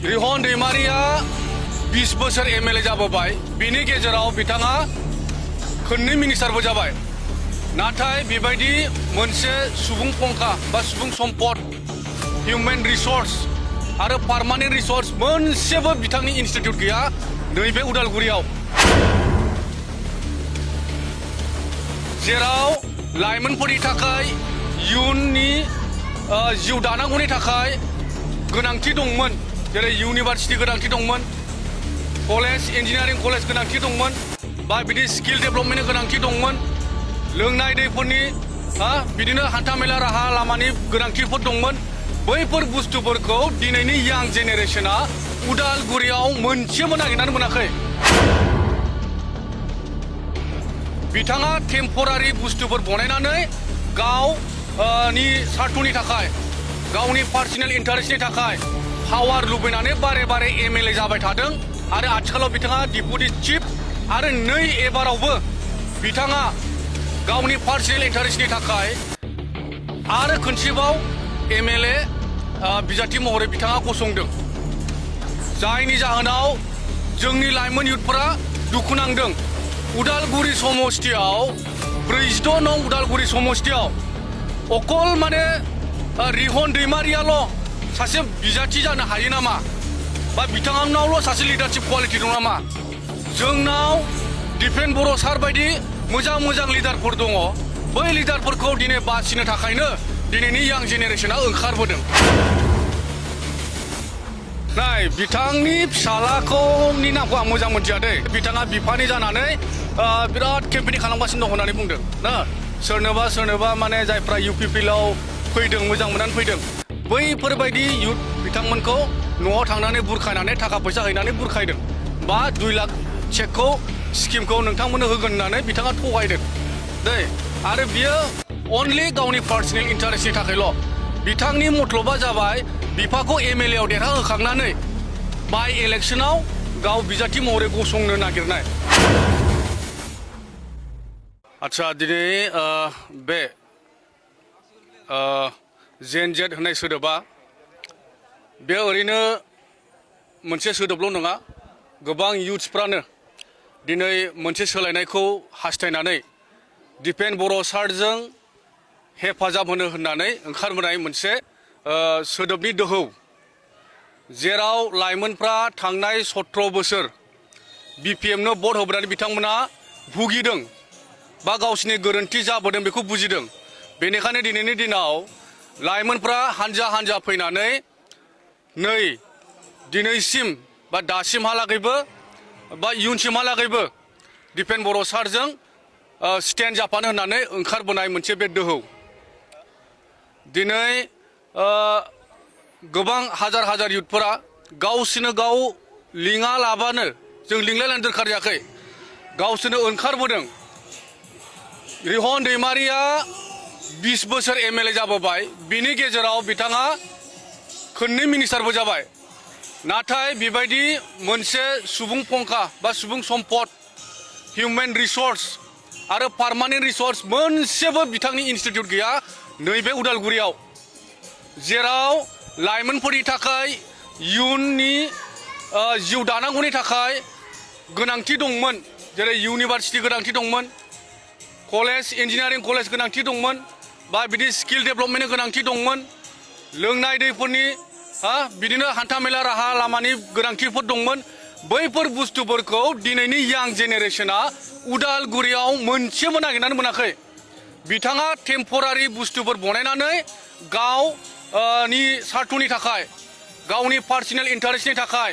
रिहन दैमारिया 20 बोसोर एमएलए जाबोबाय बिनि गेजेराव बिथाङा खननै मिनिस्टारबो जाबाय नाथाय बेबायदि मोनसे सुबुं फंखा बा सुबुं सम्पद हिउमेन रिसोर्स आरो पार्मानेन्ट रिसोर्स मोनसेबो बिथांनि इनस्टिट्यूट गैया नैबे उदालगुरियाव जेराव लाइमोनफोरनि थाखाय इयुननि जिउ दानांगौनि थाखाय गोनांथि दंमोन जेरै इउनिभार्सिटि गोनांथि दंमोन कलेज इन्जिनियारिं कलेज गोनांथि दंमोन बा बिदि स्किल डेभेलपमेन्टनि गोनांथि दंमोन लोंनाय दैफोरनि बिदिनो हान्थामेला राहा लामानि गोनांथिफोर दंमोन बैफोर बुस्थुफोरखौ दिनैनि यां जेनेरेशना उदालगुरियाव मोनसेबो नागिरनानै मोनाखै बिथाङा टेम्परारि बुस्थुफोर बनायनानै गावनि सार्थनि थाखाय गावनि पार्सनेल इन्टारेस्टनि थाखाय पावार लुबैनानै बारे बारे एमएलए जाबाय थादों आरो आथिखालाव बिथाङा डिपुटि चिफ आरो नै एबारावबो बिथाङा गावनि पार्सनेल इन्टारेस्टनि थाखाय आरो खनसेबाव एमएलए बिजाथि महरै बिथाङा गसंदों जायनि जाहोनाव जोंनि लाइमोन युथफोरा दुखु नांदों उदालगुरि समस्तियाव 46 नं उदालगुरि समस्तियाव अकल माने रिहन दैमारियाल' सासे बिजाथि जानो हायो नामा बा बिथांनावल' सासे लिडारशिप क्वालिटि दं नामा जोंनाव दिपेन बर' सार बायदि मोजां मोजां लिडारफोर दङ बै लिडारफोरखौ दिनै बासिनो थाखायनो दिनैनि यां जेनेरेशना ओंखारबोदों नाय बिथांनि फिसालाखौनि नामखौ आं मोजां मोनथिया दै बिथाङा बिफानि जानानै बिराद केम्पेनिं खालामगासिनो दं होननानै बुंदों ना सोरनोबा माने जायफ्रा इउपिपिएलआव फैदों मोजां मोननानै फैदों बैफोरबायदि युथ बिथांमोनखौ न'आव थांनानै बुरखायनानै थाखा फैसा हैनानै बुरखायदों बा 2 लाख चेकखौ स्किमखौ नोंथांमोननो होगोन होननानै बिथाङा थगायदों दै आरो बियो अनलि गावनि पार्सनेल इन्टारेस्टनि थाखायल' बिथांनि मतलबा जाबाय बिफाखौ एमएलएआव देरहाहोखांनानै बाय इलेक्शनाव गाव बिजाथि महरै गसंनो नागिरनाय आच्छा दिनै बे जेन जेट होननाय सोदोबा बे ओरैनो मोनसे सोदोबल' नङा गोबां युथ्सफ्रानो दिनै मोनसे सोलायनायखौ हास्थायनानै दिपेन बर' सारजों हेफाजाब होनो होननानै ओंखारबोनाय मोनसे सोदोबनि दोहौ जेराव लाइमोनफ्रा थांनाय 17 बोसोर बिपिएमनो भट होबोनानै बिथांमोना भुगिदों बा गावसिनि गोरोन्थि जाबोदों बेखौ बुजिदों बेनिखायनो दिनैनि दिनाव लाइमोनफ्रा हानजा हानजा फैनानै नै दिनैसिम बा दासिमहालागैबो बा इयुनसिमहालागैबो दिपेन बर' सारजों स्टेन्ड जाफानो होननानै ओंखारबोनाय मोनसे बे दोहौ दिनै गोबां हाजार हाजार युथफोरा गावसोरनो गाव लिङा लाबानो जों लिंलायलायनो दरखार जायाखै गावसोरनो ओंखारबोदों रिहन दैमारिया 20 बोसोर एमएलए जाबोबाय बिनि गेजेराव बिथाङा खननै मिनिस्टारबो जाबाय नाथाय बेबायदि मोनसे सुबुं फंखा बा सुबुं सम्पद हिउमेन रिसोर्स आरो पार्मानेन्ट रिसोर्स मोनसेबो बिथांनि इनस्टिट्यूट गैया नैबे उदालगुरियाव जेराव लाइमोनफोरनि थाखाय इयुननि जिउ दानांगौनि थाखाय गोनांथि दंमोन जेरै इउनिभार्सिटि गोनांथि दंमोन कलेज इन्जिनियारिं कलेज गोनांथि दंमोन बा बिदि स्किल डेभेलपमेन्टनि गोनांथि दंमोन लोंनाय दैफोरनि बिदिनो हान्थामेला राहा लामानि गोनांथिफोर दंमोन बैफोर बुस्थुफोरखौ दिनैनि यां जेनेरेशना उदालगुरियाव मोनसेबो नागिरनानै मोनाखै बिथाङा टेम्परारि बुस्थुफोर बनायनानै गावनि सार्थनि थाखाय गावनि पार्सनेल इन्टारेस्टनि थाखाय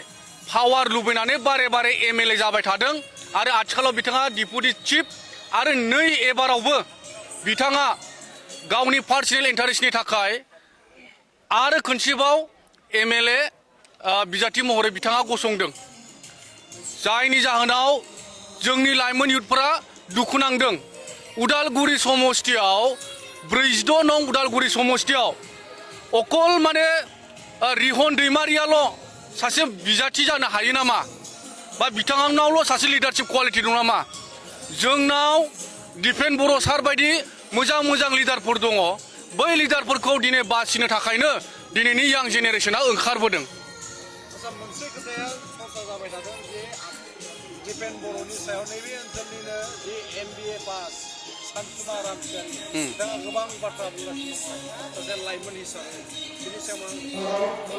पावार लुबैनानै बारे बारे एमएलए जाबाय थादों आरो आथिखालाव बिथाङा डिपुटि चिफ आरो नै एबारावबो बिथाङा गावनि पार्सनेल इन्टारेस्टनि थाखाय आरो खनसेबाव एमएलए बिजाथि महरै बिथाङा गसंदों जायनि जाहोनाव जोंनि लाइमोन युथफोरा दुखु नांदों उदालगुरि समस्तियाव 46 नं उदालगुरि समस्तियाव अकल माने रिहन दैमारियाल' सासे बिजाथि जानो हायो नामा बा बिथांनावल' सासे लिडारशिप क्वालिटि दं नामा जोंनाव दिपेन बर' सार बायदि मोजां मोजां लिडारफोर दङ बै लिडारफोरखौ दिनै बासिनो थाखायनो दिनैनि यां जेनेरेशना ओंखारबोदों आसा मोनसे खोथाया सरसा जाबाय थादों जे दिपेन बर'नि सायाव नैबे ओनसोलनिनो जे MBA पास सानसुमा रामसियारि बिथाङा गोबां बाथ्रा बुंगासिनो दङ सासे लाइमोन हिसाबै बिनि सायाव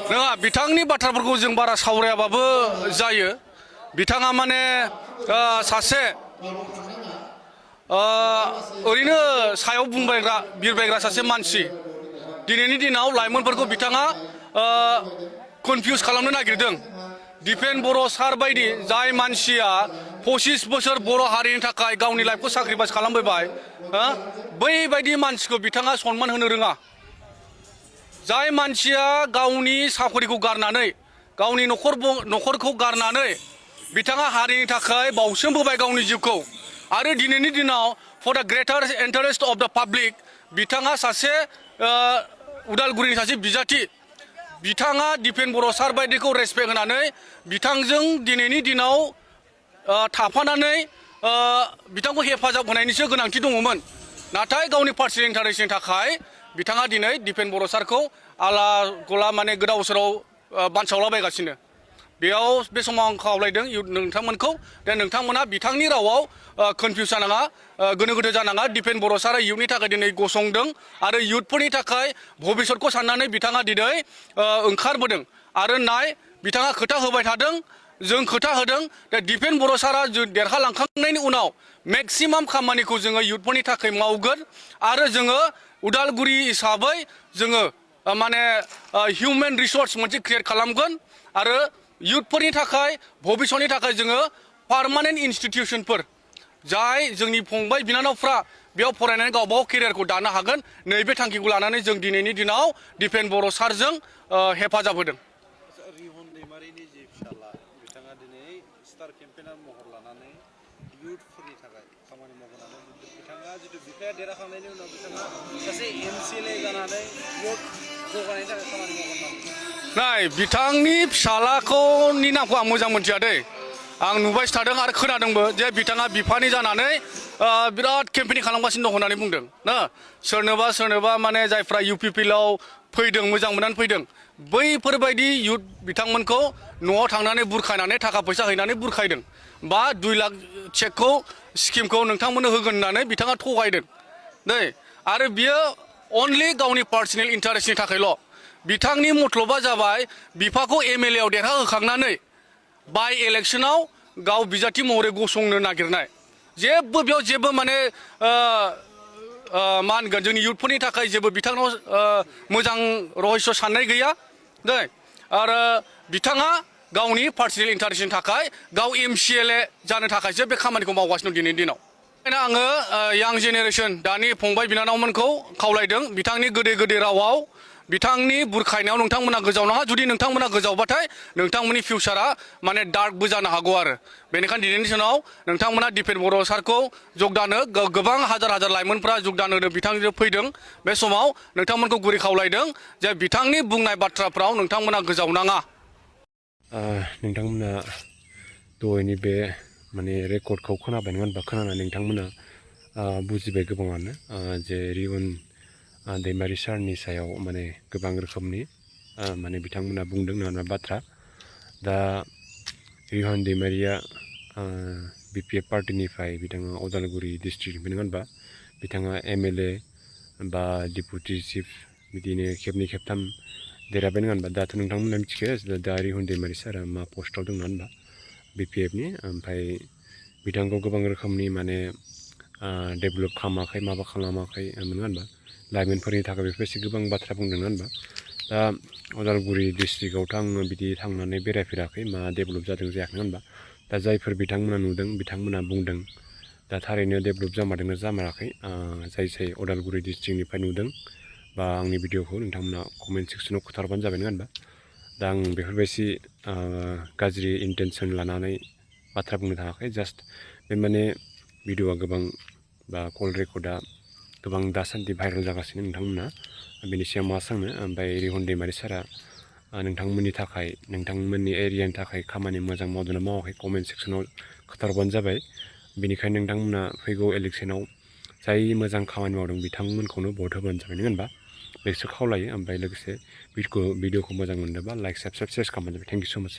नङा बिथांनि बाथ्राफोरखौ जों बारा सावरायाबाबो जायो बिथाङा माने सासे ओरैनो सायाव बुंबायग्रा बिरबायग्रा सासे मानसि दिनैनि दिनाव लाइमोनफोरखौ बिथाङा कनफिउज खालामनो नागिरदों दिपेन बर' सार बायदि जाय मानसिया 25 बोसोर बर' हारिनि थाखाय गावनि लाइफखौ साक्रिफाइस खालामबोबाय बैबायदि मानसिखौ बिथाङा सनमान होनो रोङा जाय मानसिया गावनि साखरिखौ गारनानै गावनि न'खरखौ गारनानै बिथाङा हारिनि थाखाय बावसोमबोबाय गावनि जिउखौ आरो दिनैनि दिनाव फर द ग्रेटार इन्टारेस्ट अफ द पाब्लिक बिथाङा सासे उदालगुरिनि सासे बिजाथि बिथाङा दिपेन बर' सार बायदिखौ रेसपेक्ट होनानै बिथांजों दिनैनि दिनाव थाफानानै बिथांखौ हेफाजाब होनायनिसो गोनांथि दङमोन नाथाय गावनि पार्सनेल इन्टारेस्टनि थाखाय बिथाङा दिनै दिपेन बर' सारखौ आला गला माने गोदाव सोराव बानसावलाबायगासिनो बेयाव बे समाव आं खावलायदों नोंथांमोनखौ दा नोंथांमोना बिथांनि रावाव कनफिउज जानाङा गोनो गोथो जानाङा दिपेन बर' सारा इयुथनि थाखाय दिनै गसंदों आरो इयुथफोरनि थाखाय भबिष्यतखौ साननानै बिथाङा दिनै ओंखारबोदों आरो नाय बिथाङा खोथा होबाय थादों जों खोथा होदों दा दिपेन बर' सारा देरहालांखांनायनि उनाव मेक्सिमाम खामानिखौ जोङो इयुथफोरनि थाखाय मावगोन आरो जोङो उदालगुरि हिसाबै जोङो माने हिउमेन रिसर्स मोनसे क्रिएट खालामगोन आरो इयुथफोरनि थाखाय भबिष्यतनि थाखाय जोङो पार्मानेन्ट इनस्टिटिउसनफोर जाय जोंनि फंबाय बिनानावफ्रा बेयाव फरायनानै गावबागाव केरियारखौ दानो हागोन नैबे थांखिखौ लानानै जों दिनैनि दिनाव दिपेन बर' सारजों हेफाजाब होदों रिहन दैमारिनि जे फिसाला बिथाङा दिनै स्टार केम्पेइनार महर लानानै इयुथफोरनि थाखाय खामानि मावनानै बिथाङा जितु बिफाया देरहाखांनायनि उनाव बिथाङा सासे MCLA जानानै इयुथ जौगानायनि थाखाय खामानि मावगोन नाय बिथांनि फिसालाखौनि नामखौ आं मोजां मोनथिया दै आं नुबायसो थादों आरो खोनादोंबो जे बिथाङा बिफानि जानानै बिराद केम्पेनिं खालामगासिनो दं होननानै बुंदों ना सोरनोबा माने जायफ्रा UPPLआव फैदों मोजां मोननानै फैदों बैफोरबायदि इयुथ बिथांमोनखौ न'आव थांनानै बुरखायनानै थाखा फैसा हैनानै बुरखायदों बा 2 लाख चेकखौ स्किमखौ नोंथांमोननो होगोन होननानै बिथाङा थगायदों दै आरो बियो अनलि गावनि पार्सनेल इन्टारेस्टनि थाखायल' बिथांनि मतलबा जाबाय बिफाखौ MLA आव देरहाहोखांनानै बाय इलेक्सनाव गाव बिजाथि महरै गसंनो नागिरनाय जेबो बेयाव जेबो माने मा होनगोन जोंनि इयुथफोरनि थाखाय जेबो बिथांनाव मोजां रहस्य साननाय गैया दै आरो बिथाङा गावनि पार्सनेल इन्टारेस्टनि थाखाय गाव MCLA जानो थाखायसो बे खामानिखौ मावगासिनो दं दिनैनि दिनाव बेखायनो आङो यां जेनेरेसन दानि फंबाय बिनानावमोनखौ खावलायदों बिथांनि गोदै रावाव बिथांनि बुरखायनायाव नोंथांमोना गोजावनाङा जुदि नोंथांमोना गोजावबाथाय नोंथांमोननि फिउचारा माने डार्कबो जानो हागौ आरो बेनिखायनो दिनैनि दिनाव नोंथांमोना दिपेन बर' सारखौ जगदानो गोबां हाजार लाइमोनफ्रा जगदान होनो बिथांजों फैदों बे समाव नोंथांमोनखौ गुरै खावलायदों जे बिथांनि बुंनाय बाथ्राफ्राव नोंथांमोना गोजावनाङा नोंथांमोना दहायनि बे माने रेकर्डखौ खोनाबाय नङा होनबा खोनानानै नोंथांमोना बुजिबाय गोबाङानो जे रिहन दैमारि सारनि सायाव माने गोबां रोखोमनि माने बिथांमोना बुंदों नङा बाथ्रा दा रिहन दैमारिया BPF पार्टिनिफ्राय बिथाङा उदालगुरि डिस्ट्रिक्टनिफ्राय नङा होनबा बिथाङा MLA बा डिपुटि चिफ बिदिनो खेबनै खेबथाम देरहाबाय नङा होनबा दाथ' नोंथांमोना मिथिखायो दा रिहन दैमारि सारा मा पस्टआव दङ होनबा BPFनि ओमफ्राय बिथांखौ गोबां रोखोमनि माने डेभेलप खालामाखै माबा खालामाखै नङा होनबा लाइमोनफोरनि थाखाय बेफोरबायदि गोबां बाथ्रा बुंदों नङा होनबा दा उदालगुरि डिस्ट्रिक्टआवथ' आङो बिदि थांनानै बेरायफेराखै मा डेभेलप जादों जायाखै होनबा दा जायफोर बिथांमोना नुदों बिथांमोना बुंदों दा थारैनो डेभेलप जामारदोंना जामाराखै जाय उदालगुरि डिस्ट्रिक्टनिफ्राय नुदों बा आंनि भिडिअखौ नोंथांमोना कमेन्ट सेक्सनाव खोन्थाहरबानो जाबाय नङा होनबा दा आं बेफोरबायदि गाज्रि इन्टेनसन लानानै बाथ्रा बुंनो थाङाखै जास्ट बे माने भिडिअआ गोबां बा कल रेकर्डआ गोबां दासान्दि भाइरेल जागासिनो नोंथांमोना बेनि सायाव मा सोंनो ओमफ्राय रिहन दैमारि सारा नोंथांमोननि थाखाय नोंथांमोननि एरियानि थाखाय खामानि मोजां मावदोंना मावाखै कमेन्ट सेक्सनाव खोन्थाहरबानो जाबाय बेनिखायनो नोंथांमोना फैगौ इलेक्सनाव जाय मोजां खामानि मावदों बिथांमोनखौनो भट होबानो जाबाय नङा होनबा बेसो खावलायो ओमफ्राय लोगोसे भिडिअखौ मोजां मोनदोंबा लाइक साबस्क्राइब सेयार खालामबानो जाबाय थेंक इउ स' माच